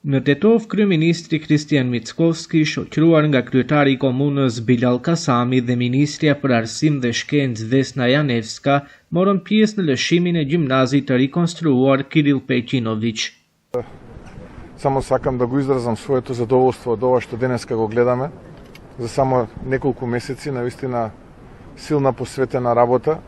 Në Tetovë, kryeministri Hristijan Mickoski, shoqëruar nga kryetari i komunës Bilall Kasami dhe ministrja për Arsim dhe Shkencë Vesna Janevska, morën pjesë në lëshimin e gjimnazit të rikonstruuar Kiril Pejqinoviq. Само сакам да го изразам своето задоволство од ова што денеска го гледаме. За само неколку месеци, навистина силна посветена работа.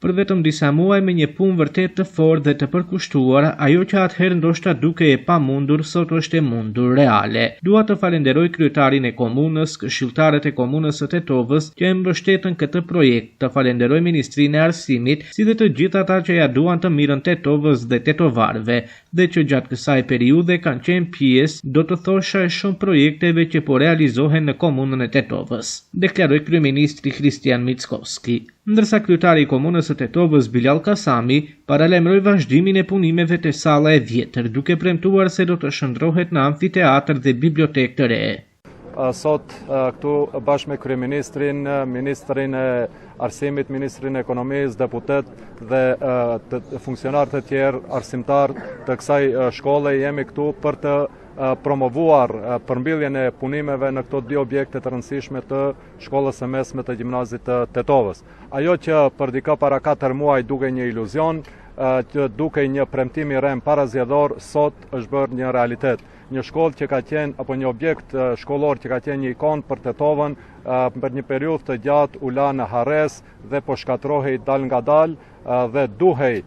Për vetëm disa muaj me një punë vërtet të fortë dhe të përkushtuar, ajo që atëherë ndoshta dukej e pamundur, sot është e mundur, reale. Dua të falenderoj kryetarin e komunës, këshilltarët e komunës së Tetovës që e mbështetën këtë projekt, të falenderoj Ministrinë e Arsimit, si dhe të gjithë ata që ia duan të mirën Tetovës dhe tetovarëve, dhe që gjatë kësaj periudhe kanë qenë pjesë, do të thosha e shumë projekteve që po realizohen në komunën e Tetovës, deklaroi kryeministri Hristijan Mickoski. Ndërsa kryetari i komunës së Tetovës, Bilall Kasami, paralajmëroi vazhdimin e punimeve te salla e vjetër, duke premtuar se do të shndërrohet në amfiteatër dhe bibliotekë të re. Sot këtu bashkë me kryeministrin, ministrin e Arsimit, ministrin e Ekonomisë, deputet dhe funksionarë të tjerë, arsimtarë të kësaj shkolle, jemi këtu për të promovuar përmbylljen e punimeve në këto dy objekte të rëndësishme të shkollës së mesme të gjimnazit të Tetovës. Ajo që për dikë para 4 muaj dukej një iluzion, që dukej një premtim i rremë parazgjedhor, sot është bërë një realitet. Një shkollë që ka qenë apo një objekt shkollor që ka qenë një ikonë për Tetovën, për një periudhë të gjatë u la në harresë dhe po shkatërrohej dalëngadalë dhe duhej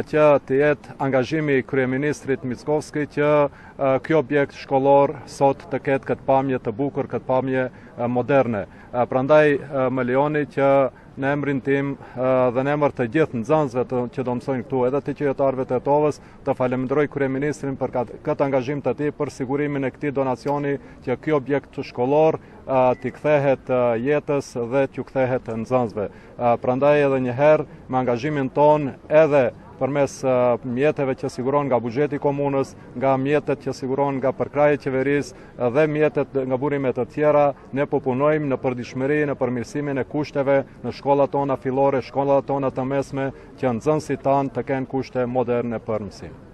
që të jetë angazhimi i kryeministrit Mickoski që ky objekt shkollor sot të ketë këtë pamje të bukur, këtë pamje moderne. Prandaj më lejoni që në emrin tim dhe në emër të gjithë nxënësve që do mësojnë këtu edhe të qytetarëve të Tetovës, të falënderoj kryeministrin për këtë angazhim të tij për sigurimin e këtij donacioni që ky objekt shkollor t'i kthehet jetës dhe t'ju kthehet nxënësve. Prandaj edhe një herë me angazhimin tonë edhe përmes mjeteve që siguron nga buxheti i komunës, nga mjetet që siguron nga përkrahja e qeverisë dhe mjetet nga burime të tjera, ne po punojmë në përditshmëri në përmirësimin e kushteve në shkollat tona fillore, shkollat tona të mesme, që nxënësit tanë të kenë kushte moderne për mësim.